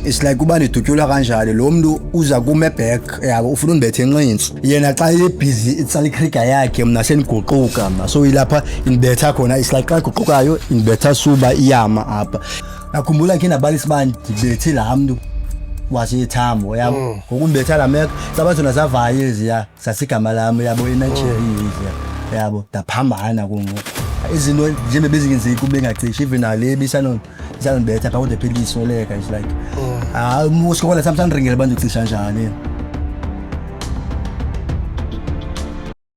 It's like uba ndidutyulwa kanjani, lo mntu uza kum eback, yabo, ufuna undibetha enqintsi. Yena xa ebhizi itsala ikrika yakhe, mna sendiguquka mna. So ilapha indibetha khona, it's like xa iguqukayo indibetha suba iyama apha. Nakhumbula khe ndabalisa uba ndibethe laa mntu wasethambo, yabo. Ngoku ndibetha laa meko, caba zona zavayo eziya, sasigama lam, yabo, eNigeria eziya, yabo, ndaphambana kungoku. Izinto njengoba bezingenzeki kube ngacishi, even nale ibisanondibetha phaa kodwa iphela isoleka. It's like, hayi, usikokole sam sandringele uba ndicisha njani.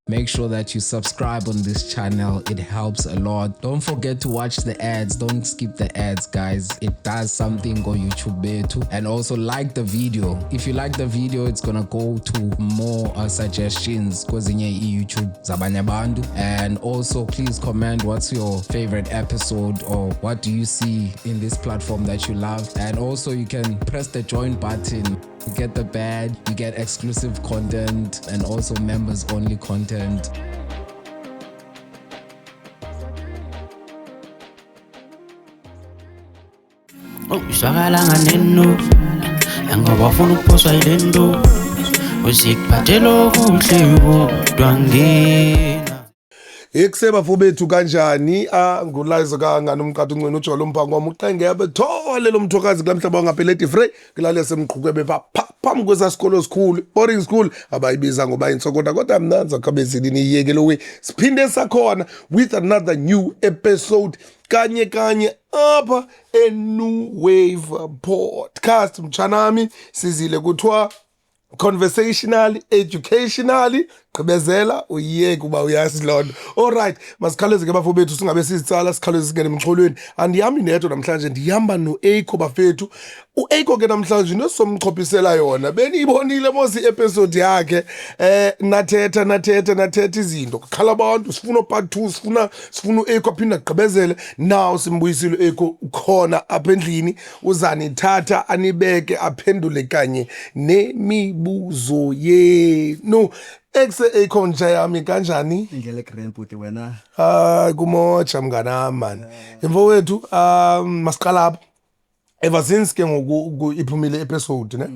Make sure that you subscribe on this channel. It helps a lot. Don't forget to watch the ads. Don't skip the ads, guys. It does something on YouTube too. And also like the video. If you like the video, it's gonna go to more suggestions kwezinye i-YouTube zabanye abantu. And also please comment what's your favorite episode or what do you see in this platform that you love. And also you can press the join button. You get the badge, you get exclusive content and also members only content. Oh, izwakala nganeno ngoba ufuna ukuphoswa yile nto uziphathela okuhle kodwa ngena. Ekuseba bethu kanjani? Nguliza kangani umqatha uncwena ujola umphango wami uqengebe thole lo mthokazi kula mhlaba wangaphela Frey kulale semqhukwe pha phambi kwesa sikolo esikhulu, boarding school abayibiza ngoba intsokota, kodwa mna ndizakhabezini niyeke lo way. Siphinde sakhona with another new episode kanye kanye apha eNew Wave Podcast. Mtshanami, sizile kuthiwa conversational, educationally, gqibezela uyiyeke uba uyazi loo nto. Alright, masikhawuleze ke bafo bethu, singabe sizitsala, sikhawuleze singene emxholweni. Andihambi ndedwa namhlanje, ndihamba no-Ayikho bafethu. U-Ayikho ke namhlanje into esizomchophisela yona, beniyibonile mos i-episode yakhe, nathetha nathetha nathetha izinto, kukhala abantu, sifuna part 2, sifuna u-Ayikho aphinde agqibezele. Now simbuyisile u-Ayikho, ukhona apha endlini, uzanithatha anibeke aphendule kanye nemibuzo yenu. Ekse Ayikho nje yami, kanjani? Indlela egrand bhuti, wena? Hayi, kumotsha mnganami man. Mfowethu, masiqala apha. Ever since ke ngoku iphumile episode ne,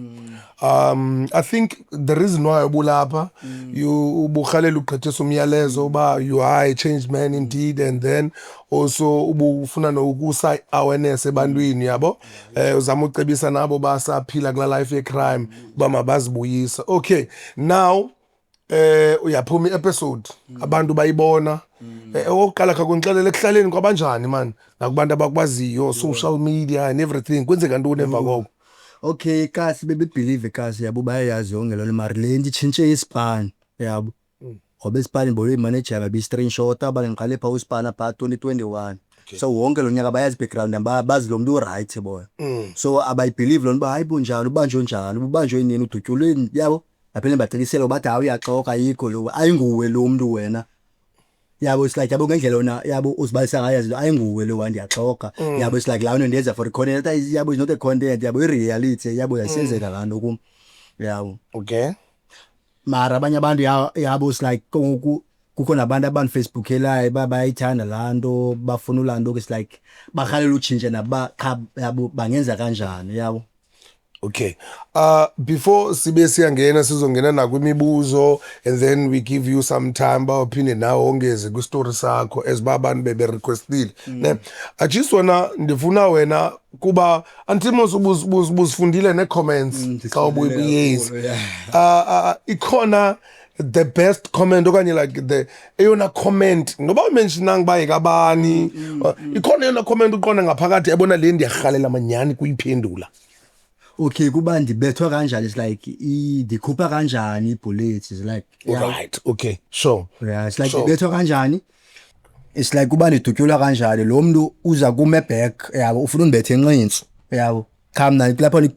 I think the reason why ubulapha, you uburhalela ugqithisa umyalezo uba you are a changed man indeed, and then also ubufuna nokusa awareness ebantwini, yabo, uzama ucebisa nabo basaphila kula life ye crime uba mabazibuyisa. Okay, now uyaphuma i-episode, abantu bayibona. Okokuqala kha kundixelele ekuhlaleni kwabanjani man, nakubantu abakwaziyo, social media and everything, kwenzeka ntoni emva koko? Okay, kasi bebebelieve kasi, yabo, bayayazi yonke loo nto, mara le nto itshintshe isipani, yabo, ngoba isipani bolo imanager babi-screenshot aba ndiqale phaa usipana phaa 2021, so wonke lo nyaka bayazi background yam, bazi lo mntu uright bona. So abayibelieve loo nto uba hayi bunjani, ubanjwe njani, ubanjwe nini, udutyulwe, yabo. Baphinde baqinisele bathi hayi uyaxoka, ayikho lo, ayinguwe lo mntu wena, yabo. It's like, yabo, ngendlela yona, yabo, uzibalisa ngayo izinto, ayinguwe lo one, ndiyaxoka, yabo. It's like laa nto ndiyenza for i-content, yabo, is not a content, yabo, i-reality, yabo, yayisenzeka laa nto kum, yabo. Mara abanye abantu, yabo, it's like ngoku kukho nabantu abandifacebookelayo uba bayayithanda laa nto, bafuna ulaa nto. It's like barhalela utshintsha nabo qha, yabo, bangenza kanjani, yabo. Okay. Before sibe siyangena, sizongena nakwimibuzo and then we give you some time ba uphinde nawe wongeze kwistory sakho as ba abantu bebe requestile. Ne. I just wanna, ndifuna wena kuba antimos ubuzifundile ne comments xa ubuyi, yes. Ikhona the best comment okanye like the eyona comment noba umentionanga uba yekabani, ikhona eyona comment uqonda ngaphakathi yabona le ndiyarhalela manyhani kuyiphendula? Okay, kuba ndibethwa kanjani, it's like ndikhupha kanjani ibullets, it's like, yeah. Right, okay, sure. Yeah, it's like ndibethwa kanjani, it's like kuba ndidutyulwa kanjani, lo mntu uza kum eback, yabo, ufuna undibetha enqintsi, yabo, qha mna kulapho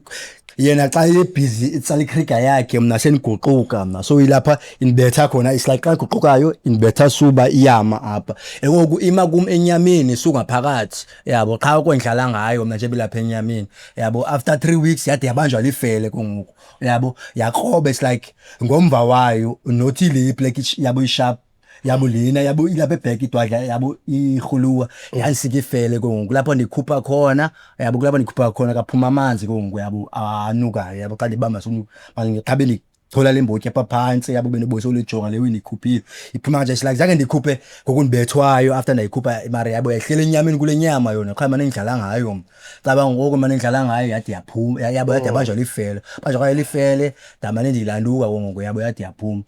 yena xa ebhizi itsala ikrika yakhe, mna sendiguquka mna. So ilapha indibetha khona, it's like xa iguqukayo indibetha suba iyama apha ngoku, ima kum enyameni sungaphakathi, yabo, qha okwendlala ngayo mna nje bilapha enyameni, yabo. After 3 weeks yade yabanjwa lifele ke ngoku, yabo, yakroba, it's like ngomva wayo nothi le black, yabo, isharp. Yabo lena yabo ilapha ebhek idwadla yabo irhuluwa yansika ifele ke ngoku lapho ndikhupha khona yabo kulapho ndikhupha khona kaphuma amanzi ke ngoku yabo anukayo yabo xa ndibamba xa bendichola le mbotyi apha phantsi yabo bendibonisa ulijonga le windikhuphile iphuma kanje. Like zange ndikhuphe ngokundibethwayo after ndayikhupha mara yabo yahleli enyameni kule nyama yona qha mane ndidlala ngayo mna. Caba ngoku mane ndidlala ngayo yade yaphuma yabo yade yabanjwa lifele, banjwa kwayo lifele, ndamane ndiyilanduka ke ngoku yabo yade yaphuma.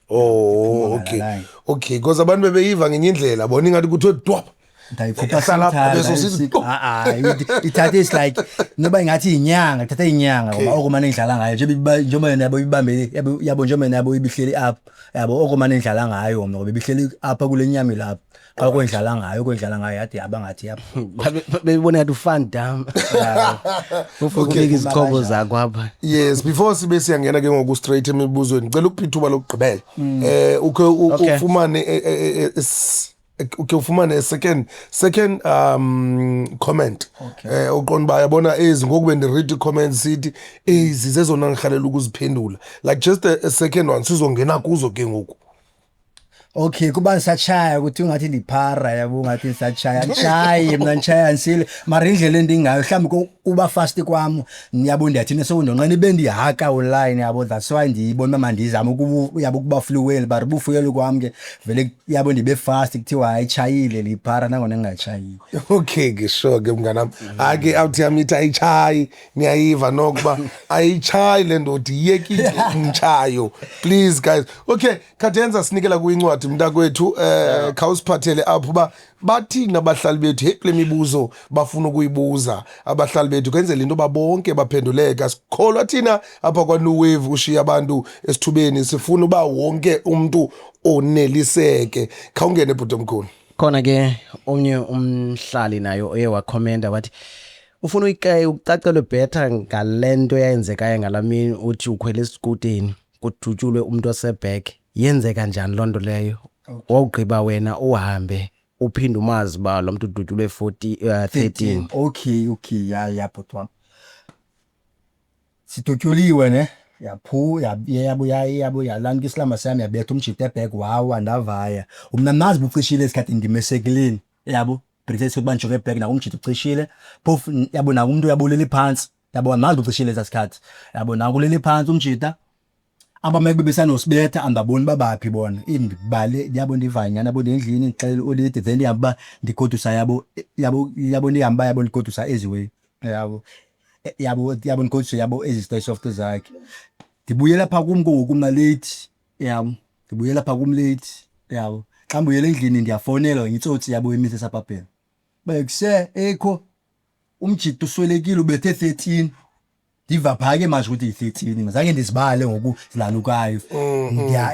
Oh, okay. Ngalala. Okay, because abantu bebeyiva ngenye indlela, bona ingathi kuthiwe dwap. Ndayikhupha. Yahlala apha, bese usithi, sometimes. Ah, ithathe is like noba ingathi yinyanga, ithathe inyanga ngoba oko mane ndidlala ngayo njengoba yona yabo ibambe yabo njengoba yona yabo ibihleli apha yabo oko mane ndidlala ngayo mna ngoba ibihleli apha kule nyama ilapha xa oko ndidlala ngayo yade yaba ngathi yapha. Bebona ngathi ufan dam ufuna ukubeka izixhobo zakho apha. Yes, before sibe siyangena ke ngoku straight emibuzweni, ngicela ukupha ithuba lokugqibela. Ukhe ufumane ukhe ufumane a second comment. Uqonda uba yabona ezi ngoku bendi-read comments sithi ezi zezona ngirhalela ukuziphendula. Like just a second one sizongena kuzo ke ngoku. Okay, kuba ndisatshaya ukuthi ungathi ndiphara yabo, ungathi ndisatshaya, nditshaye mna, nditshaya ndisile mara indlela endingayo mhlawumbi kuba fast kwam yabo ndiyathi nesokundonqena ibe ndihaka online yabo, that's why ndiyibona uba mandizame yabo ukuba fluent, but ubufuyelo kwam ke vele yabo ndibe fast kuthiwa hayi itshayile liphara nangona ndingatshayile. Okay ke, sure ke mnganam. Hayi ke, awuthi yam ithi ayitshayi, niyayiva nokuba ayitshayi le ndoda, iyekile umtshayo. Please guys. Okay, Khadenza, sinikela kuyincwadi mntakwethu, khawusiphathele apho uba bathini abahlali bethu. Hey, kule mibuzo bafuna ukuyibuza abahlali bethu kwenzela into yoba bonke baphenduleka. Sikholwa thina apha kwaNew Wave ushiya abantu esithubeni, sifuna uba wonke umntu oneliseke. Khawungene, bhuti omkhulu. Khona ke omnye umhlali nayo oye wakhomenta wathi ufuna ucacelwe better ngale nto yayenzekayo ngalaa mini uthi ukhwele esikuteni kudutyulwe umntu osebhek. Yenzeka njani loo nto leyo? Wawugqiba wena uhambe uphinde umazi uba lo mntu udutyulwe 40, 13. Okay, ya, bhuti wam, sidutyuliwe ne yaphu yabo yabo yalanka isilamba sam yabetha umjita ebhek wawa ndavaya mna nazi bucishile isikhathi ndimesekileni yabo brithe uba ndijonge ebhek naku umjita ucishile phofu yabo naku umntu uyabuleli phantsi yabo nazi bucishile esaa sikhathi yabo naku ulele phantsi umjita abameke bebesanosibetha andibaboni uba baphi bona indibale yabo ndivanyana yabo ndendlini ndixelela ulidi then ndihamba uba ndigodusa yabo ndihamba yabo ndigodusa eziweni yabo ndigodusa yabo ezi stay soft zakhe ndibuyela phaa kum ngoku mna late yabo ndibuyela phaa kum late yabo xa ndibuyela endlini ndiyafowunelwa yitsotsi yabo emise esaphabheni bekuse ekho umjita uswelekile ubethe 13. Ndiva phaa ke manje ukuthi yi-13, zange ndizibale ngoku zilalukayo.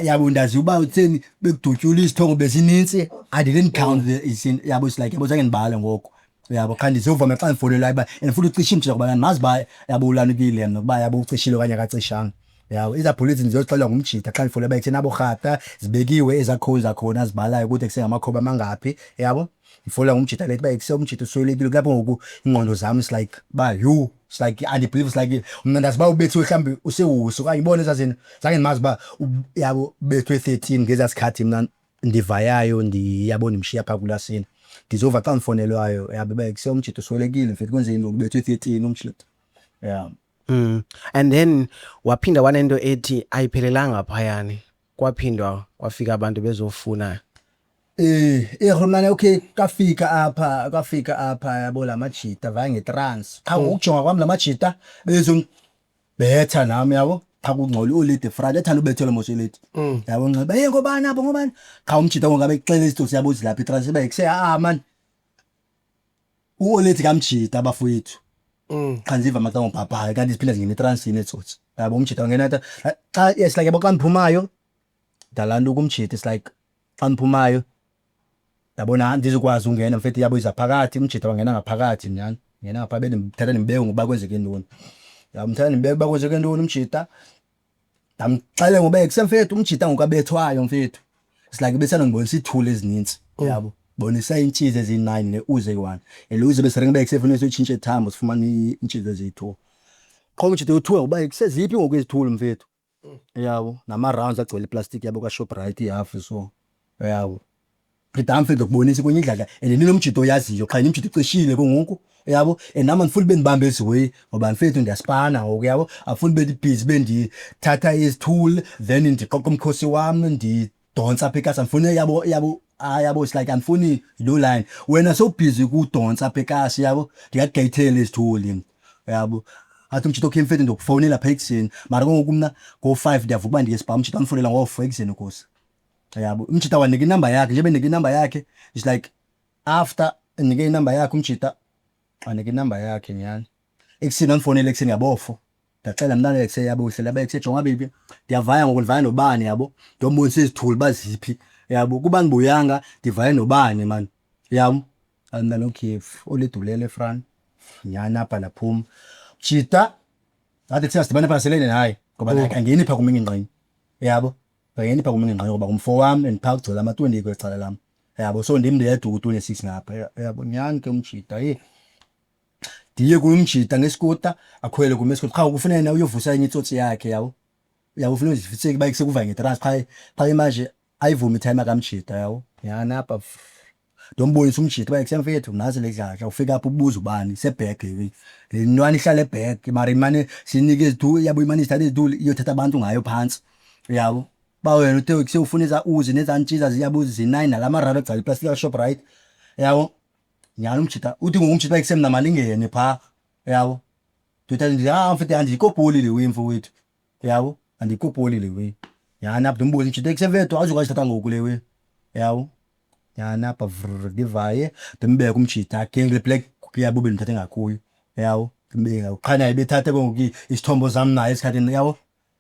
Yabo ndazi uba utheni bekudutyula izithongo bezinintsi. I didn't count the yabo, it's like yabo zange ndibale ngoku yabo qha ndizova mna xa ndifonelwayo uba and futhi ucishe umjita ngoba andimazi uba yabo ulanukile mna ukuba yabo ucishile okanye akacishanga yabo. Ezaa bhuleti ndizoxelelwa ngumjita xa ndifonela uba ekutheni abo rhata zibekiwe ezaa codes zakhona zibalayo ukuthi kusengamakhoba amangaphi yabo. Ndifonelwa ngumjita lethi uba ekuse umjita uswelekile. Kulapho ngoku iingqondo zam is like uba yhu, it's like andi-believe, it's like mna ndazi uba ubethiwe mhlawumbi usewusi okanye ibona ezaa zinto zange ndimazi uba yabo ubethwe 13 ngezaa sikhathi mna ndivayayo yabo ndimshiya phaa kulaa sini. Ndizova xa ndifonelwayo yabo uba ekuse umjita uswelekile mfethu kwenzeni ngoku ubethwe 13 umjita, yeah. And then waphinda wanento ethi ayiphelelanga phayani, kwaphindwa kwafika abantu bezofuna. Rhulumane, okay, kafika apha yabo la majita vaya ngetrans. Qha ngokujonga kwam la majita bezongibetha nami yabo. Qha kungcola ulidi front ethanda ubethelwa mos ilidi. Yabo ngcola baye ngobani apho ngobani. Qha umjita ngoku bexela isitosi yabo zilapha itrans ibe kuse ah man. Uolethi kamjita abafowethu. Xa ndiziva maxa ngobhabhayo kanti ziphinda zingena etransini etsotsi. Yabo umjita wangena xa yes like yabo xa ndiphumayo ndalantuka umjita, it's like xa ndiphumayo yabona andizukwazi ungena mfethu yabo iza phakathi umjita wangena ngaphakathi nyhani ngena ngapha bendimthatha ndimbeke ngokuba kwenzeke ntoni yamthatha ndimbeke uba kwenzeke ntoni umjita ndamxelela ngoba kusemfethu umjita ngoku abethwayo mfethu. It's like besandondibonisa iithuli ezinintsi yabo bonisa iintshizi eziyi-9 ne-uze eyi-1 and le uze besiringa uba kusefuna siyotshintsha ethambo sifumane iintshizi eziyi-2 qho umjita yothuka ngoba kuseziphi ngoku ezithuli mfethu yabo nama-rounds agcwele iplastiki yabo kaShoprite ihafu so. Uyabo, mfethu ndizokubonisa kwenye indlela and ninomjito oyaziyo qha nimjito icishile ke ngoku, uyabo. And nam andifuni ube ndibambe eziweyi ngoba mfethu ndiyaspana ngoku, uyabo. Andifuni ube ndibhizi ube ndithatha izithuli then ndiqoqa umkhosi wam ndidontsa apha ekasi. Andifuni, yabo, yabo, hayi, yabo, it's like andifuni loo line. Wena sowubhizi kudontsa apha ekasi, yabo, ndingakugeyithela izithuli, uyabo. Athi umjito, okay mfethu, ndokufowunela phaa ekuseni. Mara ke ngoku mna ngo-5 ndiyavuka uba ndiye esibhamu. Umjito andifowunela ngo-4 ekuseni nkosi, uyabo. Umjita wanika inamba yakhe, njengoba enika inamba yakhe, it's like after enike inamba yakhe umjita, wanika inamba yakhe nyhani. Ekuseni wandifowunela ekuseni ngabo-4. Ndaxela mntana ekuse, yabo, uhleli apha ekuse, jonga baby, ndiyavaya ngoku, ndivaya nobani, yabo, ndiyombonisa izithuli uba ziphi, yabo. Kuba ndibuyanga ndivaye nobani maan, uyabo. Mntana, okay, olidulele fran nyhani apha ndaphuma. Jita ngathi kuse sidibane phaa seleni naye ngoba like angeni phaa kum engingqini, uyabo, angeni phaa kum engingqini ngoba ngumfo wam and phaa kugcwele ama-20 kweli cala lam, uyabo. So ndim ndedwa ku-26 ngapha, uyabo. Nyhani ke umjita, heyi, ndiye kumjita ngesikuta, akhwele kum esikuta qha kufuna yena uyovusa enye itsotsi yakhe, yabo, uyabo, ufuna uzivuseke uba sekuva ngetrasi qha qha manje ayivume ithayima kamjita, yabo. Nyhani apha ndombonisa umjita uba mfethu nantsi le dladla, ufika apha ubuza ubani isebhek le le ntwana ihlala ebhek mara imane sinike izithuli, yabo, imane izithatha izithuli iyothatha abantu ngayo phantsi, uyabo. Uba wena uthe sewufuna ezaa uzi nezaa ntshiza, yabo, zi-9 nalaa maralo agcwala iplastiki kaShoprite, uyabo. Nyhani umjita uthi ngoku umjita uba mna mandingene phaa, uyabo. Ndithi, ha mfethu, andiyikopoli le way mfowethu, uyabo, andiyikopoli le way. Nyhani apha ndimbonise umjita ekuse mfethu awuzukwazi uthatha ngoku le way, uyabo. Nyhani apha vrr ndivaye ndimbeke umjita again kule black, yabo, bendimthathe ngakuyo, uyabo, ndimbeke qha naye bethatha ke ngoku isithombo zam naye esikhathini, uyabo,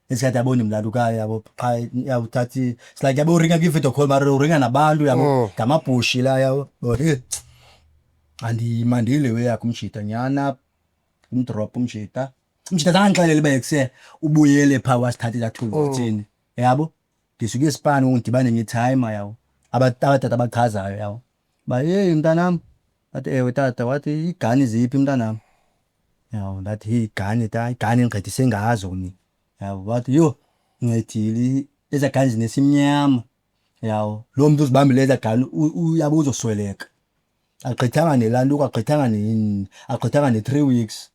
esikhathi, yabo, ndimlalukayo, yabo, qha uyawuthatha, it's like, yabo, uringa kwi-video call mara uringa nabantu, yabo, ngamabhushi la, yabo. But andiyimandile le way yakhe umjita. Nyhani apha ndimdrophe umjita, umjita zange andixelele uba ekuse ubuyele phaa wasithatha ezaa tools uthini, yabo. Ndisuke esipani ngoku ndidibane nenye ithayima, yabo, abatata abachazayo, yabo, uba heyi mntanam, ndathi ewe tata, wathi iigani ziphi mntanam, yabo. Ndathi heyi igani ta, igani endincedise ngazo mna, yabo. Wathi yho, uncedile, ezaa gani zinesimnyama, yabo, loo mntu uzibambile ezaa gani uyabo uzosweleka. Agqithanga nelantuka, agqithanga agqithanga ne-3 weeks,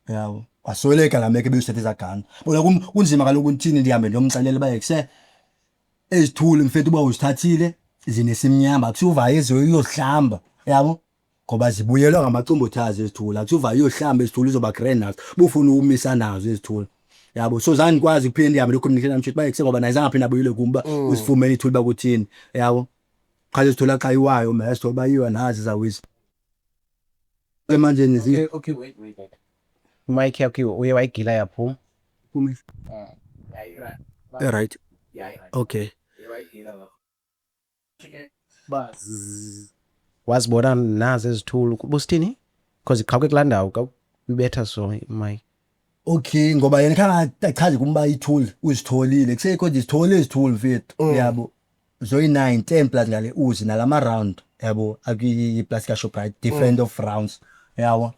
uyabo, wasweleka laa meko ebeyosithatha ezaa gani. Bona kum kunzima kaloku ndithini, ndihambe ndiyomxelela uba ekuse ezithuli mfethu uba uzithathile zinesimnyama, akusuvayo ezo uyozihlamba, uyabo, ngoba zibuyelwa ngamacumbuthazi ezithuli, akusuvayo uyozihlamba ezithuli uzoba grand nazo bufuna umisa nazo ezithuli, yabo. So zange ndikwazi ukuphinde ndihambe ndiyocommunicate namjita uba ekuse ngoba naye zange aphinde abuyele kum uba uzifumene ithuli uba kuthini, uyabo. Qha zezithuli xa iwayo mna yazithola uba iwa nazi zawezi ke manje. Okay, wait, wait, wait. Mic yakho uye wayigila yaphuma. Right, okay. Wazibona nazi ezithulu busithini? Because iqhawuke kulaa ndawo ka ibetha so imic. Okay, ngoba yena khange achaze kum uba ithuli uzitholile kusekho, ndizithole ezithuli mfethu, yabo, zoyi-9 10 plus ngale uzi nalama round, yabo, akwi-plastic kaShoprite, different of rounds, yabo.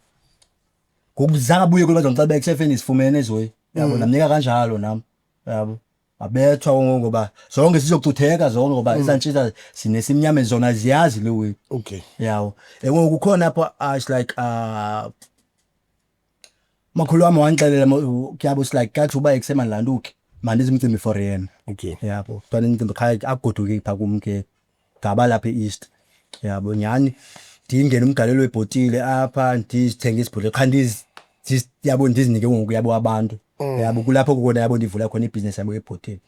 Ngoku zange abuye kulo bazomxela uba kusefeni ndizifumene ezoyi, yabo, ndamnika kanjalo nam, yabo. Wabethwa ngoku ngoba zonke zizocutheka zonke ngoba ezantshiza sinesimnyameni zona ziyazi le way. Yawo, ngoku kukhona apha, it's like makhulu wami wandixelela kuyabo, it's like kathi uba ekusemandilantuke mandize umcimbi for yena. Yabo, kuthiwa imicimbi qha agoduke phaa kum ke ngaba lapha e-East, yabo. Nyhani ndingene umgalelo webhotile apha, ndizithenge isibhotile qha yabo, ndizinike ngoku, yabo, abantu, yabo. Kulapho kona, yabo, ndivula khona ibhizinesi, yabo, yebhotile.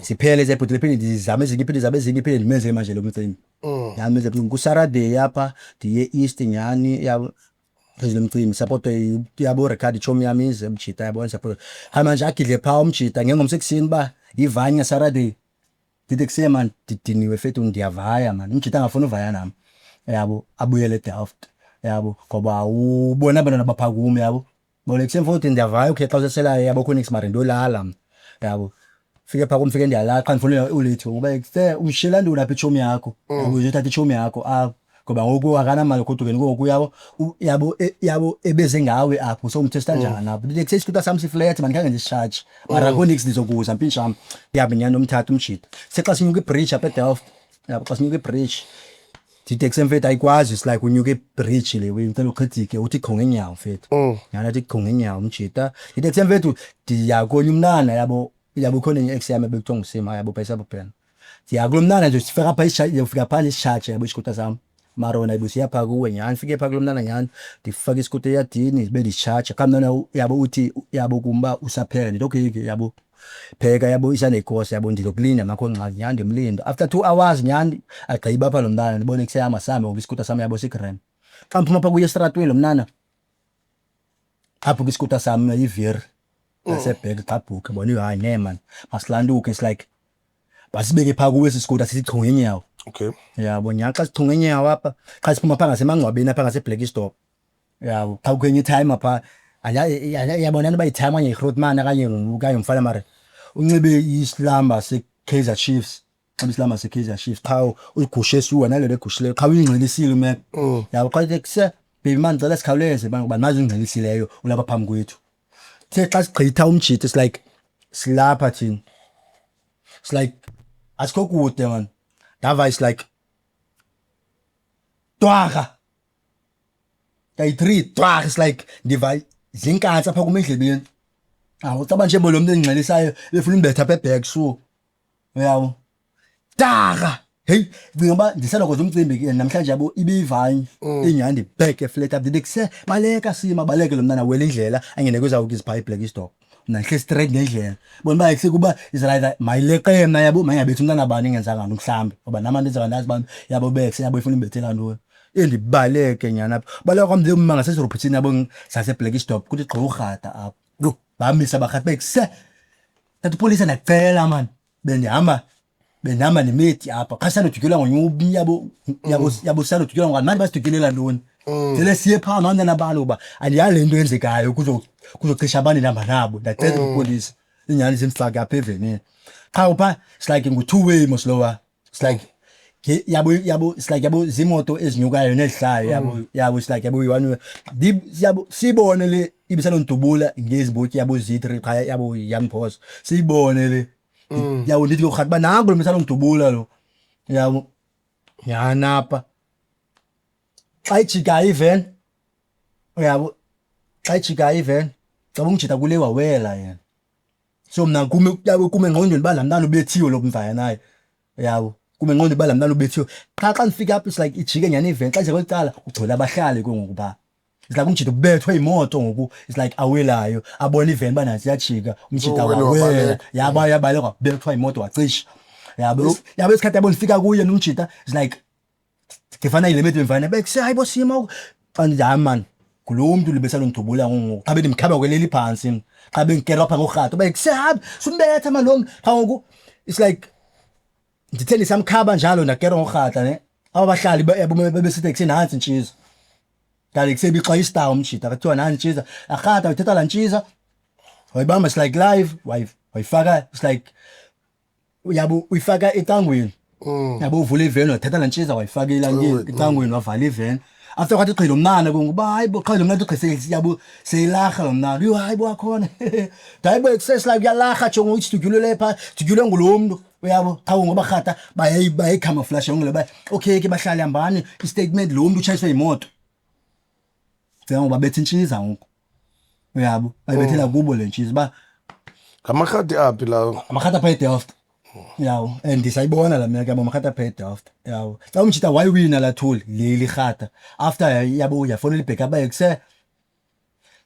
Siphele ezebhotile, phinde ndizame ezinye, phinde ndizame ezinye, phinde ndimenzele manje lo mcimbi. Nyhani menze mcimbi kuSaturday apha, ndiye e-East nyhani, yabo, phezulu umcimbi support, yabo, record itshomi yam ize umjita, yabo, support. Hayi manje agidle phaa umjita ngengomso ekuseni uba yivani ngeSaturday, ndithi kuseye man ndidiniwe fethu, ndiyavaya man. Umjita angafuni uvaya nam, yabo, abuyele eDelft, yabo, ngoba ubona abantwana baphaa kum, yabo. Bolekise mfowethu, ndiyavaya, okay, xa useselayo, yabo, khonix mara ndiyolala mna, yabo. Fike phaa kum, fike ndiyalala qha ndifuna ulithi ngoba kuse umshiyela ntoni apha itshomi yakho, yabo, uzothatha itshomi yakho apha ngoba ngoku akanamali egodukeni ngoku, yabo, yabo, yabo, ebeze ngawe apho so umthesta njani apho. Ndithi kusesikuta sam siflat man, khange ndisitshaje mara akho nix, ndizokuza mpintsham. Ndihambe nyhani nomthatha umjita sexa sinyuka ibridge apha eDelft. Yabo, xa sinyuka ibridge, ndithi mfethu ayikwazi, it's like unyuka ibridge le way, ngicela uchithike uthi kho ngeenyawo mfethu. Nyhani athi kho ngeenyawo umjita. Ndithi mfethu ndiya konye umntana, yabo, yabo, khona enye ex yam ebekuthiwa nguSima, yabo, phaa eSabobhena. Ndiya kulo mntana nje, sifika phaa ndiyofika phaa ndisitshaje, yabo, isikuta sam. Mara wena ibusiya phaa kuwe nyhani, fike phaa kulo mntana nyhani, ndifake isikuta eyadini ndibe ndisitshaja. Qha mntana, yabo, uthi, yabo, kum uba usapheka. Ndithi okay ke, yabo, pheka, yabo, iSunday course, yabo, ndizokulinda nakho ngxaki. Nyhani ndimlinde. After 2 hours nyhani agqiba apha lo mntana, ndibone kuseyama sihambe ngoku, isikuta sam, yabo, sigrand. Xa ndiphuma phaa kuye esitratweni lo mntana, apho kwisikuta sam iviri yasebhek gqabhuke, bona, hayi ne man, masilantuke, it's like masibeke phaa kuwe esi sikuta sithi ngeenyawo. Yabo, nyhani xa sichunga ngeenyawo apha, xa siphuma phaa ngasemangcwabeni apha ngaseBlackstop, yabo, xa kukho enye itimer phaa, yabona uba yitimer okanye yigrootman okanye ngumfana, mara unxibe isilamba seKaizer Chiefs, nxibe isilamba seKaizer Chiefs, qha uyigushe esuka nale nto egushileyo, qha uyingcolisile umeko, yabo. Xa ithi kuse baby man, ndicela sikhawuleze man, ngoba nazi ungcolisileyo ulapha phambi kwethu. Sithe xa sigqitha umjita, it's like silapha thina, it's like asikho kude man, ndava it's like twara kayi-three twara, it's like ndiva zinkantsi apha kum endlebeni. Awu, caba nje bo lo mntu endingxelisayo befuna umbetha apha eback, so uyabo, tara, heyi, cinga uba ndiselokwenza umcimbi ke namhlanje, yabo, ibiyivanye inyhani, ndibheke flat up, ndithi kuse baleka sima, baleke lo mntana wela indlela angene kwezawukisi phaa iBlackstop. Mna ndihle straight ngendlela, bona uba sekuba is either mayileqe mna, yabo, mayingabethi umntana bani ingenzanga nto mhlawumbi, ngoba nam andenzanga, ndazi uba, yabo, bekse, yabo, ifuna imbethela ntoni. Endibaleke nyhani apha, baleka kwam ndiyoma ngasezirobhothini, yabo, zaseBlackstop, kuthi gqi urhata apho. Yho. Bamisa barhata bekuse, tata upolisa, ndiyacela mani, bendihamba nemedi apha qha, sisanodutyulwa ngonyubi, yabo, yabo, yabo, sisanodutyulwa ngokani mani, basidutyulela ntoni? Cele siye phaa nomntana bani, kuba andiyazi le nto yenzekayo, kuzocisha abantu endihamba nabo. Ndiyacela upolisa, iinyani zimfake apha evenini. Qha upha it's like ngu-two way mos lowa, it's like yabo, yabo, it's like, yabo, ziimoto ezinyukayo nezihlayo, yabo, yabo, it's like, yabo, yi-one way. Yabo, siyibone le ibisanondubula ngezi mbotyi, yabo, ziyi-three qha, yabo, yamphosa siyibone le, yabo. Ndithi ke uba nanku lo mntu lo, yabo, nyhani apha xa ijikayo iveni, uyabo, xa ijikayo iveni, caba umjita kule wawela yena. So mna kume, yabo, kume engqondweni uba laa mntana ubethiwe lo mvaya naye, yabo, kume engqondweni uba laa mntana ubethiwe. Qha xa ndifika apho, it's like ijike nyhani iveni, xa ije kweli cala kugcwele abahlali ke ngoku phaa. It's like umjita ubethwe yimoto ngoku, it's like awelayo abona iveni uba nantsi iyajika, umjita So, wena wawela. wabaleka. Yaba yabaleka, wabethwa yimoto, wacisha, yabo, yabo. Isikhathi, yabo, ndifika kuye nomjita, it's like ndifana yile methi bemfana bekuse, hayi bo sima, xa ndithi hayi mani, ngulo mntu libesalondidubula ngoku, xa bendimkhaba kweleli phantsi mna, xa bendikera apha ngorhatha bekuse, hayi sumbetha mani lo mntu. Xa ngoku it's like ndithe ndisamkhaba njalo, ndakera ngorhatha ne aba bahlali yabo bebesithi nantsi intshiza, kanti kusebixa istar umjita, kuthiwa nantsi intshiza, arhata wayithatha laa ntshiza, wayibamba, it's like live wayifaka, it's like, uyabo, uyifaka ecangweni, yabo, uvula iveni, wathatha laa ntshiza, wayifaka ecangweni, wavala iveni. After kwathi qhi lo mnana ke ngoku, hayi bo, qha lo mnana uthi qhi, yabo, seyilarha lo mnana, yho, hayi bo, akhona, hayi bo, kusesi like uyalarha, jongo usidutyulele phaa, dutyulwe ngulo mntu, uyabo. Qha ngoba rhata bayayicamouflage yonke le, ba okay ke bahlali, hambani, istatement, lo mntu utshayiswe yimoto. Cinga ngoba betha intshiza ngoku, uyabo, bayibethela kubo le ntshiza uba Ngamarhadi aphi lawo? Amarhata apha eDelft, yawo, and ndisayibona laa meko, yabo, amarhata apha eDelft, yawo. Xa umjita wayiwina laa tool leli rhata, after, yabo, yafonela ibackup uba kuse,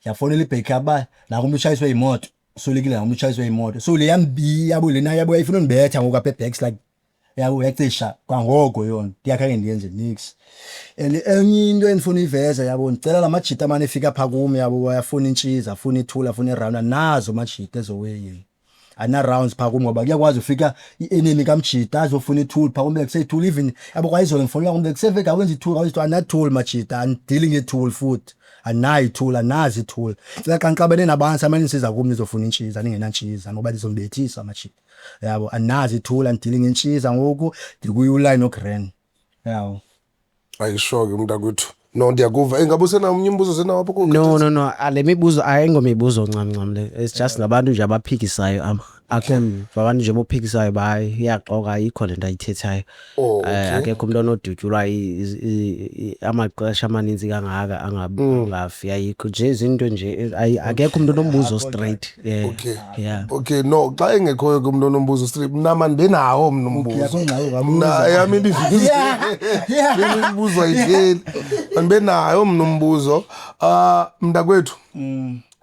yafonela ibackup uba nanku umntu utshayiswe yimoto, uswelekile, nanku umntu utshayiswe yimoto. So le yambi, yabo, lena, yabo, yayifuna undibetha ngoku apha ebacks, like, yabo, yacisha kwangoko yona, ndingakhange ndiyenze nix. And enye into endifuna uyiveza, yabo, ndicela la majita amane efika phaa kum, yabo, ayafuna intshiza, afuna ithula, afuna iround, anazo majita ezoweyini, ana-rounds phaa kum, ngoba kuyakwazi ufika i-enemy kamjita azofuna itool phaa kum, bekuseyitool even, yabo. Kwayizolo ndifonela kum, bekuseveka awenza itool, awenza itool, anatool majita, andidili ngetool futhi, anayo itool, anazo itool. Cela xa nixabene nabantu samane nisiza kum nizofuna intshiza, ningenantshiza, ngoba ndizonibethisa majita, yabo. Anazo itool, andidili ngentshiza ngoku, ndikuyi-line ogrand, yabo. Ayisho ke mntakwethu, no, ndiyakuva. Ingabe usenawo omnye umbuzo, senawo apho? No. Le mibuzo ayingomibuzo ncam ncam le, it's just ngabantu nje abaphikisayo apha. Akhe abantu nje bophikisayo bayi iyaxoka, ayikho le nto ayithethayo. Oh, Eh, okay. Akekho umntu onodutyulwa amaxesha amanintsi kangaka angafi, ayikho nje izinto nje akekho umntu onombuzo straight, yeah. Okay. Yeah. Okay, no, xa engekhoyo ke umntu onombuzo straight, mna mandibe nawo mna umbuzo. Akho ngxaki, ungabuza. Mna eyam imibuzo ayipheli. Mandibe nayo mna umbuzo. Ah, mntakwethu,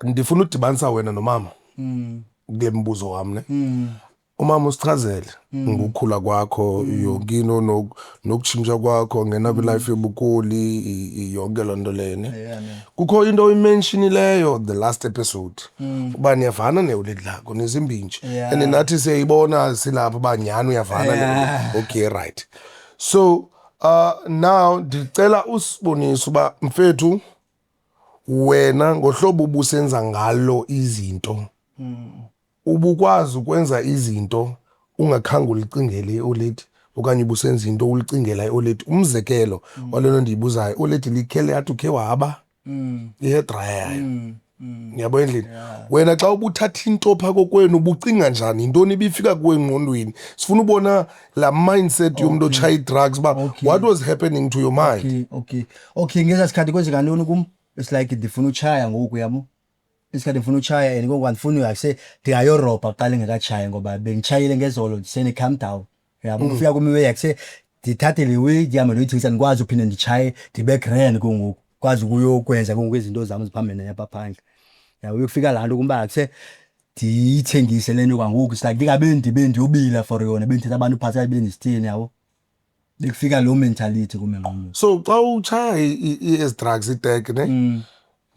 ndifuna udibanisa wena nomama kule mbuzo wam, ne. Umama usichazele ngokukhula kwakho, yonke into, nokutshintsha kwakho ngena kwi-life yobukoli, yonke loo nto leyo, ne. Kukho into oyimenshinileyo the last episode uba niyavana ne-olady lakho, nizimbintshi. And nathi siyayibona silapha uba nyhani uyavana ne-olady. Okay, right. So now ndicela usibonise uba, mfethu, wena ngohlobo ubusenza ngalo izinto, ubukwazi ukwenza izinto ungakhange ulicingele i-olady, okanye ubusenza into ulicingela i-olady? Umzekelo wale nto ndiyibuzayo, i-olady likhele yathi ukhe waba i-hair dryer yayo, yabo, endlini. Wena xa ubuthatha into phaa kokwenu, ubucinga njani? Yintoni ibifika kuwe engqondweni? Sifuna ubona laa mindset yomntu otshaya ii-drugs, uba what was happening to your mind. Okay, ngeza sikhathi kwenzeka ntoni kum? It's like ndifuna utshaya ngoku, yabo, isikhathi ndifuna utshaya and ngoku andifuni akuse ndingayorobha kuqala engekatshayi, ngoba benditshayile ngezolo, ndisene-calm down, yabo. Kufika kum iwe yakuse ndithathe le way, ndihambe ndoyithengisa, ndikwazi uphinde nditshaye, ndibe grand ke ngoku, kwazi ukuyokwenza ke ngoku izinto zam ziphambene apha phandle, yabo. Yokufika laa nto kum uba akuse ndiyithengise le nto kwangoku, it's like ndingabe ndibe ndiyobila for yona, bendithetha abantu phantsi, bendisithini, yabo. Bekufika loo mentality kum engqondweni. So xa utshaya ezi drugs, itek, ne,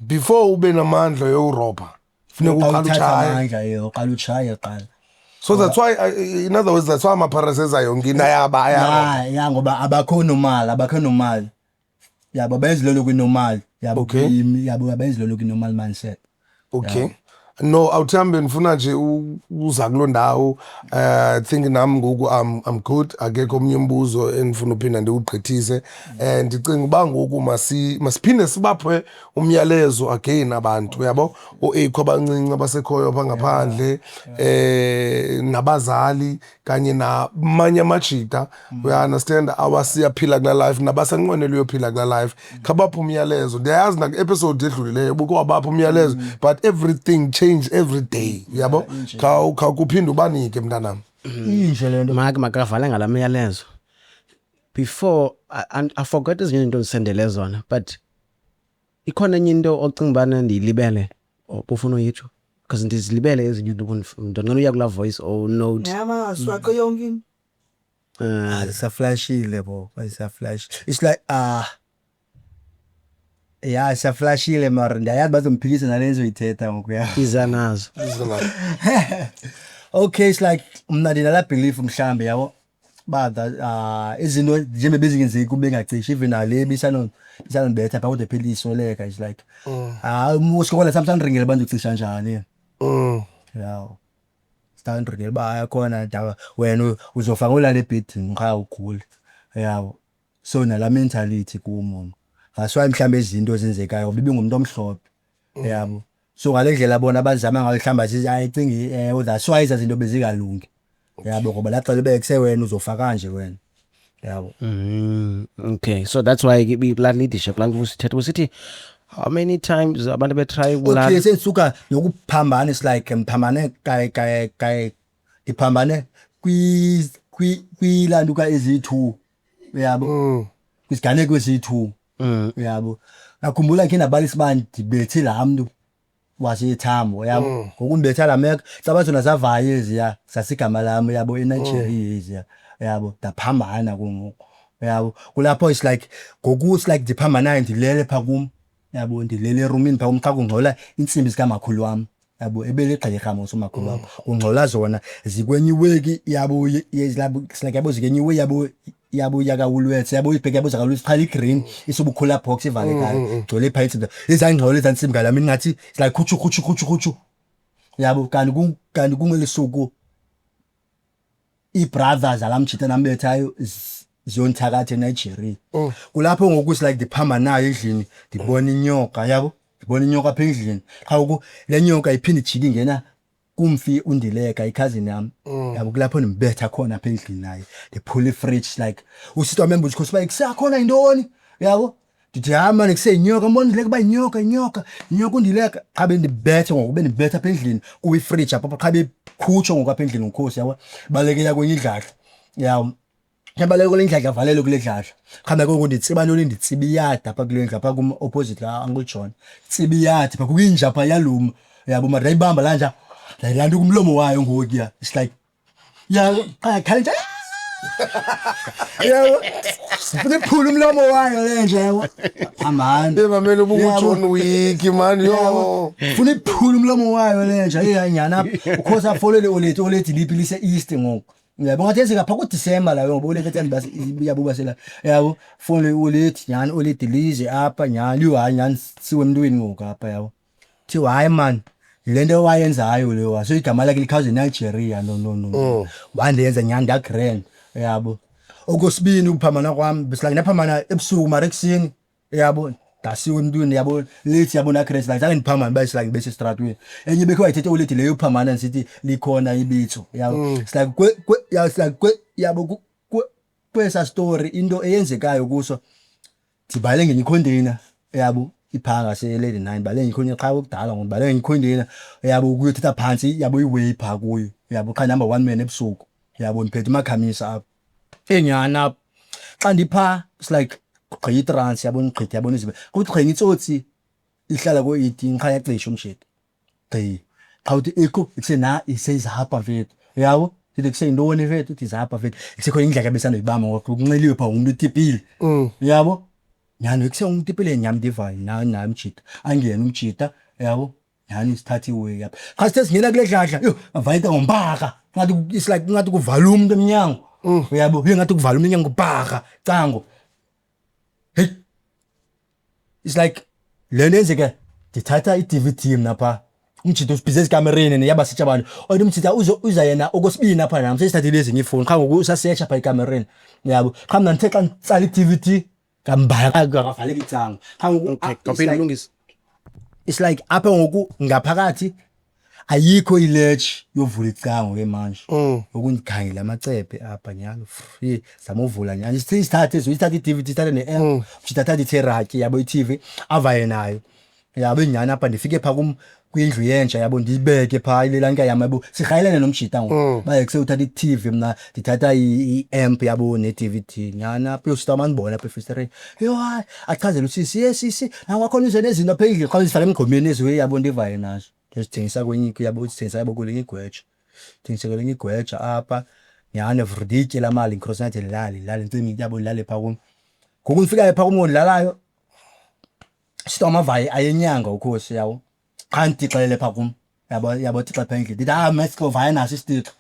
before ube namandla yokurobha, funeka uqale uthatha utshaye? Amandla, ye, uqala utshaye kuqala. So that's why, in other words, that's why amaphara senza yonke into, ayaba, ayarobha. Ya, ngoba abakho normal, abakho normal, yabo, abenzi lolo kwi-normal, yabo. Yabo, abenzi lolo kwi-normal mindset. Okay, no, awuthambe, ndifuna nje uza kuloo ndawo. I think nam ngoku I'm good, akekho omnye umbuzo endifuna uphinda ndiwugqithise. Ndicinga uba ngoku masiphinde sibaphe umyalezo again abantu, uyabo, o-ekho abancinci abasekhoyo apha ngaphandle, nabazali kanye namanye amajita, uya-understand, awasiyaphila kulaa life nabasanqwenela uyophila kulaa life. Khabaphi umyalezo. Ndiyayazi nakwi-episode edlulileyo ubukhe wabapha umyalezo, but everything change every day, uyabo. Khawukuphinde ubanike, mntanam. Inje le nto. Make makavale ngalaa myalezo. Before I forgot ezinye izinto ndisendele zona, but ikhona enye into ocinga ubana ndiyilibele obufuna uyitsho, because ndizilibele ezinye into. Ndonqena uya kulaa voice or note. Yamazwi akho yonke into. Zisaflashile bo, zisaflash. It's like, ah, ya, siyaflashile, mara ndiyayazi bazomphikisa nale ndizoyithetha ngoku, ya. Iza nazo. Okay, it's like mna ndinala belief mhlambe, yabo, ba that izinto njengoba bezingenzeki kube bengacishi, even nale bisanondibetha phaa, kodwa iphela isweleka. It's like, ah, usikokole sam sandringela uba ndizocisha njani. Yawo, sandringela uba hayi, khona ndaba wena uzofa ngolala ebhedini qha ugule, yabo. So nala mentality kum, that's why mhlawumbe izinto ezenzekayo bibingumntu omhlophe, yabo. So ngale ndlela bona abazama ngayo, mhlawumbe ayicingi, ewe, that's why ezaa zinto bezingalungi, yabo, ngoba laa xela ube wena uzofa kanje wena, yabo. Okay, so that's why ke laa leadership laa nto sithetha usithi how many times abantu betry ubulala. Okay, sendisuka nokuphambana, it's like ndiphambane kaye kaye kaye, ndiphambane kwi kwi kwilantuka eziyi-2, uyabo, kwisiganeko eziyi-2, uyabo. Ngakhumbula khe ndabalisa uba ndibethe laa mntu wasethambo, yabo. Ngoku ndibetha laa meko caba zona zavaya eziya zasigama lam, uyabo, eNigeria eziya, uyabo. Ndaphambana ke ngoku, uyabo. Kulapho it's like ngoku it's like ndiphambanayo, ndilele phaa kum, uyabo, ndilele erumini phaa kum, xa kungxola iintsimbi zikamakhulu wam, yabo, ebeligqirha mos umakhulu wam. Kungxola zona zikwenye iweki, yabo, it's like, yabo, zikwenye iwe, yabo, yabo, yakaWoolworths, yabo, ibhegi, yabo, zakaWoolworths qha i-green isubukhula box ivalekayo, gcwele phaa iintsimbi ezaa, ngxolo ezaa ntsimbi ngalaa mini ngathi it's like khutshu khutshu khutshu khutshu, yabo. Kanti kungeli suku ii-brothers zalaa mjita nambethayo ziyondithakatha eNigeria. Kulapho ngoku it's like ndiphambanayo endlini, ndibona inyoka, yabo, ndibona inyoka apha endlini qha. Ngoku le nyoka iphinde ijike ingena. Kumfi uNdileka, i-cousin yam, yabo, kulapho ndimbetha khona apha endlini naye, ndiphula ifridge. Like usisi wam embuza ukhosi uba kuseyakhona yintoni, yabo. Ndithi hayi mani, kuseyinyoka, mbona uNdileka uba yinyoka, inyoka, inyoka uNdileka. Qha bendibethe ngoku, bendibetha apha endlini, kuwa ifridge apha, qha bekhutshwa ngoku apha endlini ngukhosi, yabo, balekela kwenye indladla, yabo. Yabaleka kule ndladla, avalele kule ndladla. Khamba ke ngoku nditsiba ntoni, nditsiba iyadi apha kule ndlu apha kum opposite la Uncle John. Tsiba iyadi pha, kukho inja pha iyaluma. Uyabo, mara ndayibamba laa nja, ndayilanda kumlomo wayo ngokuya. It's like ya qha yakhala nje. Yabo. Sifuna iphula umlomo wayo le nja, yabo. Hambani. Hey mamela, ubunguJohn Wick man, yo. Funa iphula umlomo wayo le nja, iyanyana apha. Ukhosi afolele olady, olady liphi lise east ngoku. Yabo, ngathi yenzeka phaa kuDisemba la, ngoba ulethe thani bas iyabubasela, yabo, fone ulethi nyhani, ulethi lize apha nyhani, yho hayi nyhani, siwe emntwini ngoku apha, yabo. Thiwa hayi man, le nto wayenzayo leyo, so igama lakhe likhawuze Nigeria, no no no, wandenza nyhani ndagrand, yabo. Okwesibini ukuphambana kwam, besilike ndaphambana ebusuku mara ekuseni, yabo, ndasiwa emntwini, yabo, lethi, yabo, nagrand, like zange ndiphambane uba it's like besestratweni. Enye bekhe wayithetha ulethi leyo phambana, ndisithi likhona ibitso, yabo. It's like kwe kwe ya, it's like kwe, yabo, kwesa story into eyenzekayo kuso, ndibhale ngenye ikhonteyina, yabo, iphaa ngase-Lady Nine, ndibhale ngenye ikhonteyina qha kudala ngoku, ndibhale ngenye ikhonteyina, yabo, ukuyothatha phantsi, yabo, iway phaa kuyo, yabo, qha ndihamba one man ebusuku, yabo, ndiphethe umakhamisa apha. Enyhani apha xa ndiphaa, it's like gqi itrans, yabo, ndigqithe, yabo, izinto kuthi gqi itsotsi ihlala ko-18, qha yacisha umshito gqi, qha uthi ikho ikusena isezapha mfethu, yabo. Sithi kuseyintoni mfethu, uthi izapha mfethu, kusekhona indlela besandoyibamba ngoku kunxiliwe phaa umntu utipile, yabo, nyhani kuse umntu utipile nyhani, ndivayo naye naye umjita angene umjita, yabo, nyhani sithathe iway apha. Xa sithe singena kule dladla, yho, bavayita ngompaka, ngathi it's like ngathi kuvala umntu emnyango, uyabo, yho, ngathi kuvala umntu emnyango, bhaka cango. Hey, it's like le nto yenzeka, ndithatha i-DVD mna phaa, umjita usibhize ezikamereni neyabasitsha abantu, oyena umjita uza yena okwesibini apha nam, sesithathile ezinye iifowuni, qha ngoku usasetsha phaa ekamereni, yabo. Qha mna ndithe xa nditsala i-DVD ngambala, kavaleka icango, qha ngoku it's Ngawuphinde ulungise. It's like apha ngoku ngaphakathi ayikho ilatch yovula icango ke manje. Ngoku ndikhangela amacephe apha nyhani, free zama uvula nyhani, sithathe sithathe i-DVD, sithathe ne-app, mjita athathe itheraki, yabo, i-TV avaye nayo, yabo, inyhani apha. Ndifike phaa kum kwindlu yentsha, yabo, ndiyibeke phaa ilelanka yam, yabo, sirhayelene nomjita ngoku, baye kuse uthatha i-TV, mna ndithatha i-amp, yabo, ne-DVD nyhani apha. Uyosita mandibona apha efestereni, yho hayi, achazele usisi, ye sisi, nangakhona uze nezinto apha endlini, xa uzifake emgqomeni eziwe, yabo, ndivaye nazo, ndizithengisa kwenye, yabo, uzithengisa, yabo, kwelinye igweja, thengisa kwelinye igweja apha nyhani, vrr, ndiyitye laa mali, ndicross night, ndilale, ndilale, ndicime, yabo, ndilale phaa kum. Ngoku ndifikayo phaa kum ndilalayo, sithiwa amavayi ayenyanga ukhosi, yabo, qha nditixelele phaa kum, yabo, yabo, tixa phaa endlini, ndithi ah mesiko vaya naso isitixo,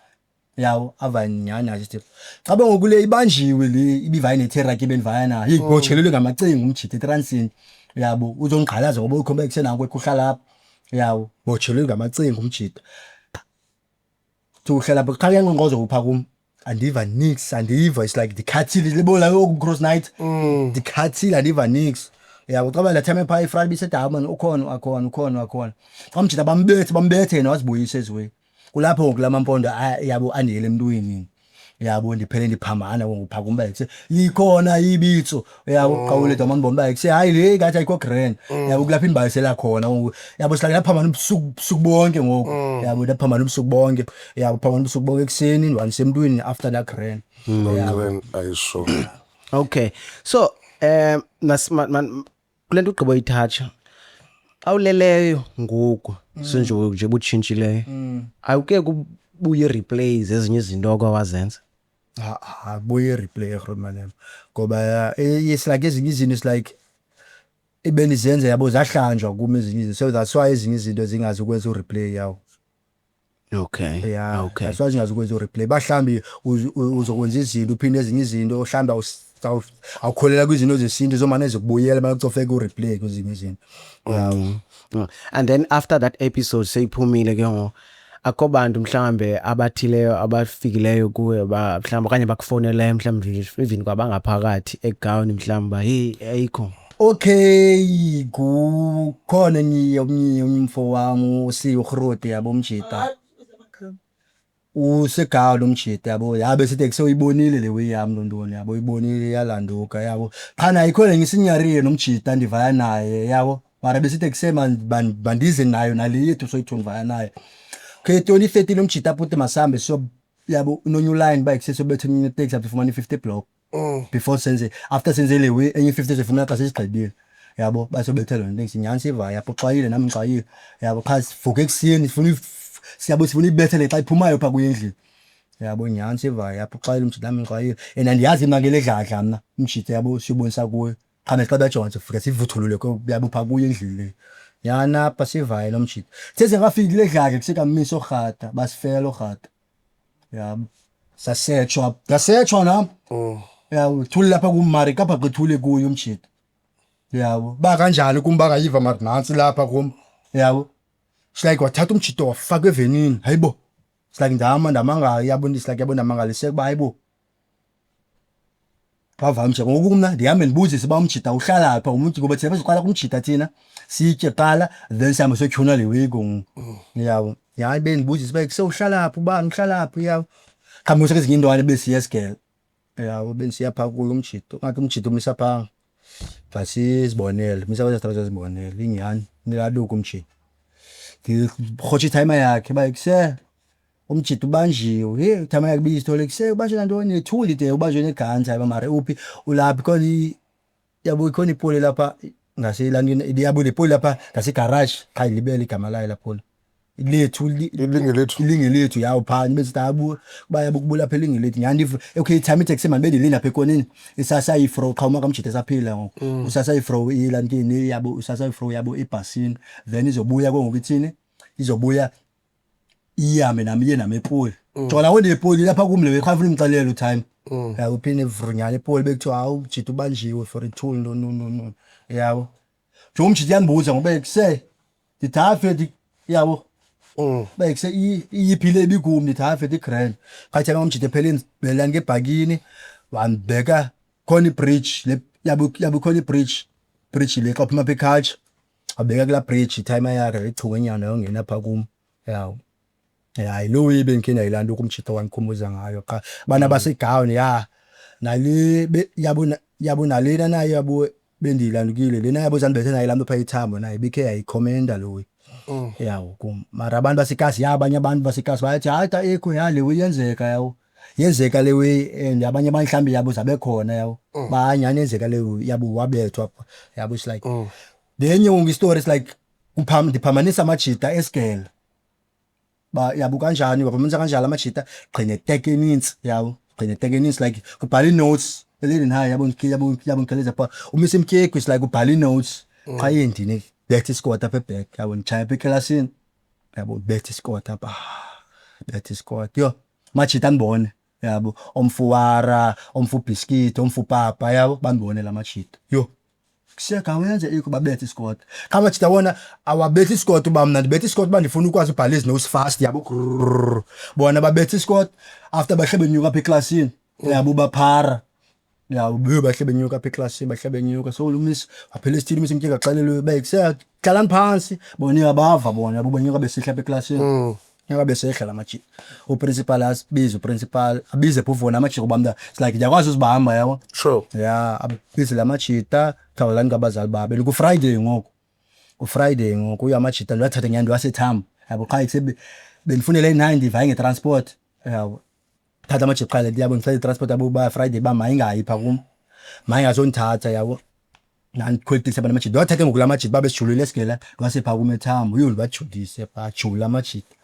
yabo, avaye nyhani naso isitixo. Xa ngoku le ibanjiwe, le ibivaye netheraki ebendivaya nayo, heyi, botshelelwe ngamacingo umjita etransini, yabo, uzondigqalaza ngoba ukhomba kusenako ekuhlala apha, yabo, botshelelwe ngamacingo umjita. Thi uhlala apha, qha kuyanqonqoza upha kum, andiva nix, andiva. It's like ndikhathile libola oku cross night, ndikhathile, andiva nix, yabo. Xa la time phaa ifront ibisethi hayi man, ukhona, akhona, ukhona, akhona. Xa umjita bambethe, bambethe, yena wazibuyisa eziweni. Kulapho ngoku la mampondo yabo, andiyele emntwini, yabo, ndiphele ndiphambana ngoku phaa kum, uba ikhona ibitso, yabo, xa uletha mandibona uba kuse hayi le ngathi ayikho grand, yabo. Kulapho indibalisela khona ngoku, yabo, sihlale ndaphambana ubusuku, ubusuku bonke ngoku, yabo, ndaphambana ubusuku bonke, yabo, phambana ubusuku bonke, ekuseni ndiwanise emntwini after ndagrand, yabo. Grand ayisho. Okay, so nas man kule nto ugqiba uyithatsha, xa uleleyo ngoku sinje nje butshintshileyo, awuke kubuye replays ezinye izinto okwawazenza? Ha ha, buye replay grootman, ngoba it's like ezinye izinto, it's like ebenizenza, yabo, zahlanjwa kum ezinye izinto, so that's why ezinye izinto zingazukwenza ureplay yawo. Yeah. That's why zingazukwenza ureplay. Mhlawumbi uzokwenza izinto, uphinde ezinye izinto, mhlawumbi awukholelwa kwizinto zesintu, zomane zikubuyela makucofeka ureplay kwezinye izinto, yabo. And then after that episode seyiphumile ke ngoku, akho bantu mhlawumbe abathileyo abafikileyo kuwe ba mhlawumbe okanye bakufowuneleyo, mhlawumbe even kwabangaphakathi egawuni, mhlawumbe uba heyi, ayikho? Okay, kukhona enye, omnye umfo wam usiyo Groot, yabo, umjita. Usegawa lo mjita, yabo, yabe sithi kuseyibonile le way yami lontoni, yabo, uyibonile iyalanduka, yabo. Qha naye ikhona ngisinyarile nomjita ndivaya naye, yabo, mara besithi kuse mandize nayo nale yethu soyi-two ndivaya naye. Okay, 2013 umjita aputi masambe so, yabo, uno-new line uba kusesiyobetha enye iteksi apha ifumana i-50 block before senze, after senze le way enye i-50 sifumana xa sesigqibile, yabo, basobetha loo nto. Nyhani sivayo apho, uxwayile nami ngixwayile, yabo. Qha sivuke ekuseni sifuna siyabo, sifuna uyibethele xa iphumayo phaa kuyo endlini, yabo. Nyhani sivayo apho, uxwayile umjita nami ngixwayile and andiyazi mna ke le dladla mna umjita, yabo, siyobonisa kuyo. Qha mna xa bejonga sifike sivuthulule, yabo, phaa kuyo endlini le. Nyhani apha sivayo nomjita sesingakafiki kule dladla kusekamisa oorhata basifela oorhata, yabo, sasetshwa, ndasetshwa nam, yabo. Thule lapha kum mari kapha xethule kuyo umjita, yabo, ba kanjani kum bangayiva mari nantsi lapha kum, yabo. It's like wathatha umjito wafaka evenini, hayibo. It's like ndama ndamangala, yabo. It's like, yabo, ndamangaliseka uba hayibo, wava mjita. Ngoku mna ndihambe ndibuzise uba umjita uhlala pha umntu, ngoba thina besiqala kumjita, thina sitye kuqala, then sihambe siyotyhuna le way ngoku, yabo. Hayi, bendibuzisa uba kusewuhlala phi, ubani uhlala phi, yabo. Qhamusa kezinye iintwana besiya esigele, yabo, bendisiya phaa kuyo umjita, ungathi umjita umisa phaa ngasizibonele, umisa kwezaa strato zibonele. Inyhani nilaluka umjita, ndirhotsha ithayima yakhe uba kuse umjita ubanjiwe. Heyi, ithayima yakhe ibiyisithole kuse ubanjwe nantoni, yethuli de ubanjwe neganzi. Hayi mara uphi, ulapha ikhona, yabo, ikhona ipoli lapha ngaselantini, yabo, le poli lapha ngasegaraji, qha ndilibele igama layo laa poli lethu. Ilingelethu. Ilingelethu, yawo, phaa besithi hayi uba, yabo, kubula apha elingelethu. Nyhani okay, ithayima iteksi mani bendilinda apha ekoneni isasayifro qha umaka mjita esaphila ngoku usasayifro ilantini, yabo, usasayifro, yabo, ebhasini, then izobuya ke ngoku ithini, izobuya ihambe nam iye nam epoli. Jonga nawo ndiyepoli lapha kum le qha funa imxelela utime, yabo, uphinde vrunyana epoli bekuthiwa hawu umjita ubanjiwe for ithuli no no no no, yabo. Njengoba umjita uyandibuza ngoba kuse ndithi hayi fethu, yabo, bekuse iyiphi le ibikum, ndithi hayi fethu i-grand. Qha thina umjita ephele belani ngebhakini wandibeka khona ibridge le, yabo, yabo, khona ibridge, bridge le xa uphuma apha eculture, wabeka kulaa bridge ithayima yakhe ichuka inyana yongena phaa kum, yawo. Hayi, lo way bendikhe ndayilaa nto kumjita wandikhumbuza ngayo qha abantu abasegawuni ya nale yabo, yabo, nalena nayo, yabo, bendiyilandukile lena, yabo, zandibethe naye laa mntu phaa ithambo naye ibikhe yayikhomenda lo way, yawo, kum. Mara abantu basekasi ya, abanye abantu basekasi bayathi hayi ta ekho ya le way yenzeka, yawo, yenzeka le way and abanye abantu mhlawumbi, yabo, zabe khona, yabo, ba nyhani yenzeka le way, yabo, wabethwa apha, yabo. It's like lenye ngoku istory is like ndiphamanisa amajita esigele ba, yabo, kanjani waphamanisa kanjani amajita gcine teke enintsi, yabo, gcine teke enintsi, like kubhala ii-notes eleni hayi, yabo, yabo, yabo, ngikheleza pha umise imtyekho. Is like ubhala ii-notes qha yendini betha isikota apha eback, yabo, nditshaya apha eklasini, yabo, betha isikota apha, betha isikota. Yho, majita andibone, yabo, omfuwara, omfubhiskiti, omfupapa, yabo, bandibone la majita. Yho, kuseka wenze ikho babethe isikota. Qha amajita wona awabetha isikota uba mna ndibetha isikota uba ndifuna ukwazi ubhala ezi notes fast, yabo. Grrrr, bona babetha isikota after bahle benyuka apha eklasini, yabo, baphara, yabo, buye bahle benyuka apha eklasini, bahle benyuka. So umisi waphela esithini, umisi mtyeka xelelwe uba kuse hlalani phantsi. Bona uyabava bona, yabo, banyuka besihla apha eklasini, nyaka besehla la majita. Uprincipal asibize, uprincipal abize phofu wona amajita kuba mna it's like ndiyakwazi uzibamba, yabo. Ya, abize la majita, khawulani ngabazali babo. And kuFriday ngoku, kuFriday ngoku uyo amajita ndiwathathe nyhani ndiwasethamba, yabo. Qha kuse bendifunele i-9 ndivaye ngetransport, yabo. Thatha amajita qha, yabo, ndicela itransport, yabo, uba Friday uba mayingayi phaa kum, mayingazondithatha, yabo. Nandikhwela iteksi abantu amajita ndiwathathe ngoku la majita babe sijulile esigela ndiwase phaa kum ethambo. Yho, ndibajulise phaa, ajule amajita,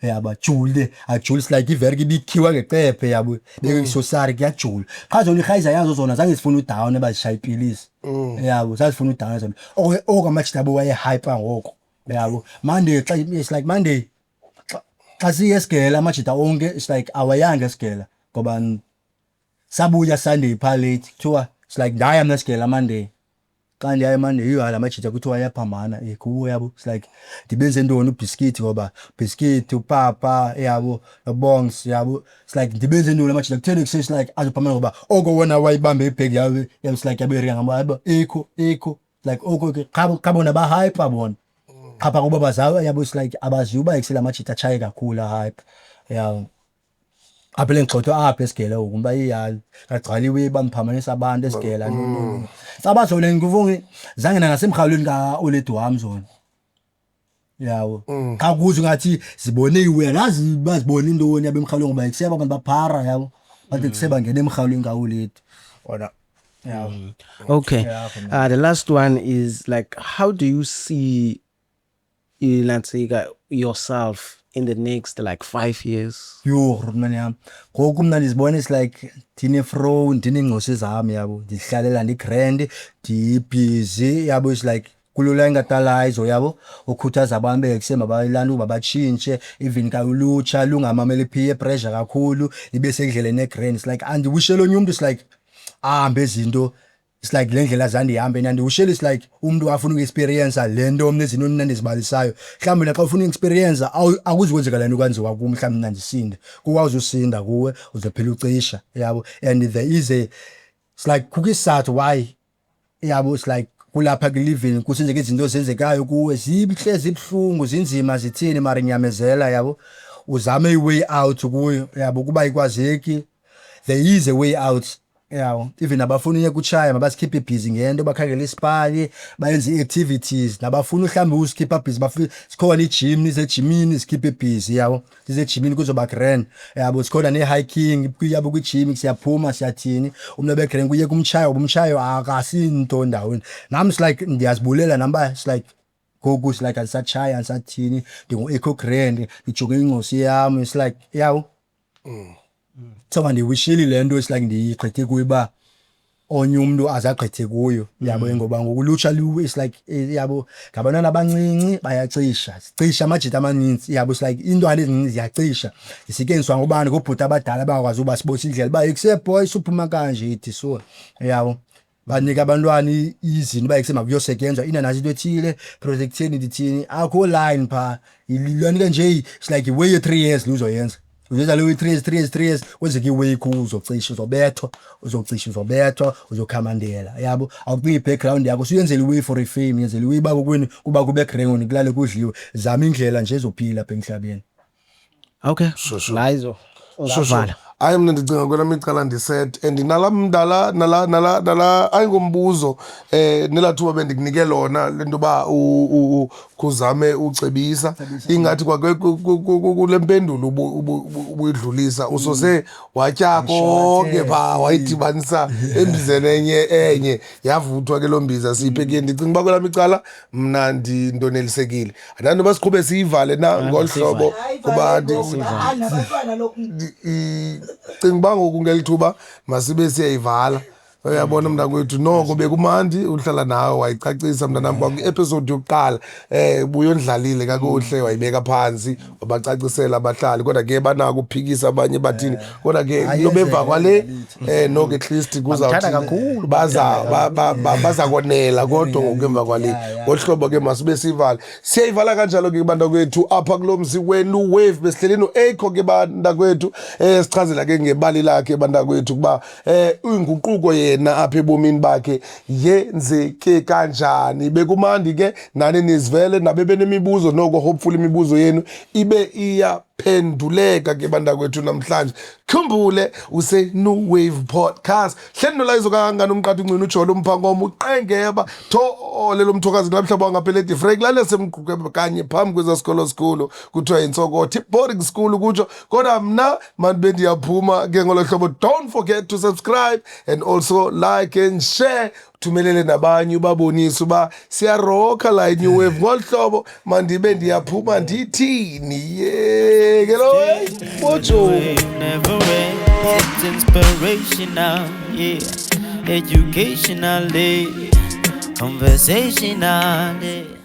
yabo, ajule, ajule. It's like iverki ibikhiwa ngecephe, yabo, bekuyisosari kuyajula. Qha zona irhayiza yazo zona zange zifune udown ebazishaya ipilisi, yabo, zazifuna udown zona. Oko amajita abo wayehyper ngoko, yabo. Monday xa it's like Monday xa siye esigela amajita onke, it's like awayanga esigela ngoba sabuya Sunday phaa late. Kuthiwa it's like ndaya mna esigela Monday. Xa ndiyaya Monday, yho, hayi, la majita kuthiwa ayaphambana kuwo, yabo. It's like ndibenze ntoni ubhiskithi, ngoba bhiskithi upapa, yabo, nobongs, yabo. It's like ndibenze ntoni amajita, kutheni kuse it's like azophambana? Ngoba oko wona wayibambe ibhegi, yabo, yabo. It's like yabo ngabo, yabo, ikho ikho like oko ke qha qha bona bahyper bona qha phaa kuba bazawa, yabo. It's like abaziwa uba ikusela amajita atshaye kakhulu ahyper, yabo. Apha ngigxothwa apha esigele ngoku uba iya kagcwaliwe bambiphamanisa abantu esigela no no no. Saba zona ngivungi zange nangasemrhawulweni ka-oledi wam zona. Yawo. Xa kuzo ngathi zibone iwe nazi bazibona intoni abemrhawulweni ngoba kuseba abantu baphara yabo. Bathi kuseba ngena emrhawulweni ka-oledi. Wona yawo. Okay. Yeah, for me. The last one is like, how do you see, let's say, yourself in the next like 5 years? Yho, grootman yam. Ngoku mna ndizibona is like ndine-fro, ndineengcosi zam yabo. Ndizihlalela ndi-grand, ndi-busy yabo, is like kulula ingatalayizo yabo. Ukhuthaza abantu bengekuse mabalantu mabatshintshe even ka ulutsha lungamameli peer pressure kakhulu libe sendleleni e-grand. It's like andiwisheli onye umntu, it's like ahambe izinto, it's like le ndlela zandihambe andiwisheli, it's like umntu afuna uku-experience le nto mna izinto mna ndizibalisayo. Mhlawumbi naxa ufuna u-experience akuzukwenzeka le nto kwenziwa kum, mhlawumbi mna ndisinde kuwe, awuzusinda kuwe uzophela ucisha yabo. And there is a, it's like kukho isizathu why yabo, it's like kulapha kulivini kusenzeka izinto ezenzekayo kuwe, zihle, zibuhlungu, zinzima, zithini, mara nyamezela yabo, uzame i-way out kuyo yabo, kuba ikwazeki, there is a way out yabo. Even abafuna uyeka utshaya mabasikhiphe busy ngento, bakhangele isipali, bayenze ii-activities, nabafuna mhlawumbi usikhipha busy sikhona ijim, nizejimini sikhiphe busy yabo, nizejimini kuzoba grand yabo. Sikhona ne-hiking yabo, kwijim siyaphuma siyathini, umntu abe grand kuyeka umtshayo ngoba umtshayo akasinto ndaweni. Nam it's like ndiyazibulela nam uba it's like ngoku it's like andisatshaya, andisathini, ndingu-eco grand, ndijonge ingcosi yam, it's like yabo. So andiwishili le nto, it's like ndiyigqithe kuyo uba onye umntu azagqithe kuyo yabo, ngoba ngoku ulutsha it's like yabo ngabantwana abancinci bayacisha, sicisha amajita amaninzi yabo, it's like iintwana ezincinci ziyacisha, zisetyenziswa ngobani? Ngoobhuti abadala abangakwazi uba sibonise indlela uba ekuse boy suphuma kanje ithi so yabo. Banika abantwana izinto uba ekuse makuyosetyenzwa ina nazo into ethile projecteni ndithini, akho line phaa loo nto nje, it's like iway ye-3 years luzoyenza, uzenza leyo 3 years, 3 years, 3 years, kwenzeka iway kuwo, uzocisha uzobethwa, uzocisha uzobethwa, uzokhamandela yabo. Awucingi i-background yakho, suyenzela iway for ifame, yenzela iway uba kokwenu kuba kube grand, kulale kudliwe. Zama indlela nje ezophila apha emhlabeni. Okay. Sure. Lizo. Sure. Ungavala. Hayi, mna ndicinga kwelam icala ndiset and nala mdala nala ayingombuzo nelaa thuba bendikunike lona le nto uba khuzame ucebisa ingathi kule mpendulo ubuyidlulisa usose watya konke phaa, wayidibanisa embizeni enye enye, yavuthwa ke loo mbiza siyiphekile. Ndicinga uba kwelam icala mna ndonelisekile, andani noba siqhube siyivale na ngolu hlobo kuba nabantwana lokhu. Cinga uba ngoku ngeli thuba masibe siyayivala. Uyabona mntakwethu, noko bekumandi uhlala nawe, wayicacisa mntanam kwakwi-episode yokuqala, buyondlalile kakuhle, wayibeka phantsi, wabacacisela abahlali, kodwa ke banako uphikisa abanye bathini, kodwa ke Hayi, nobeva yenzeka kwale noko at least Bamthanda kakhulu, baza baza konela, kodwa ngoku emva kwale ngolu hlobo ke masibe sivale, siyayivala kanjalo ke bantakwethu apha kulo mzi wenu wave. Besihleli no-Ayco ke bantakwethu, sichazela ke ngebali lakhe bantakwethu ukuba inguquko yena apha ebomini bakhe yenzeke kanjani. Bekumandi ke nani nizivele nabe benemibuzo, noko hopefully imibuzo yenu ibe iyaphenduleka ke bantakwethu namhlanje. Khumbule use-New Wave Podcast, hleli nolayizo kangangani umqatha ungcina ujolo umphankomo uqengeba thole lo mthokazi kulaa mhlaba wangaphela edifrey kulale semgquqe kanye phambi kweza sikolo sikhulu kuthiwa yintsokothi boarding school kutsho. Kodwa mna mani bendiyaphuma ke ngolo hlobo. Don't forget to subscribe and also like and share, thumelele nabanye ubabonise uba siyarokha la i-New Wave. Ngolu hlobo mandibe ndiyaphuma, ndithini ye ke lo bojo. Never ends. It's inspirational, yeah. Educational, yeah. Conversational, yeah.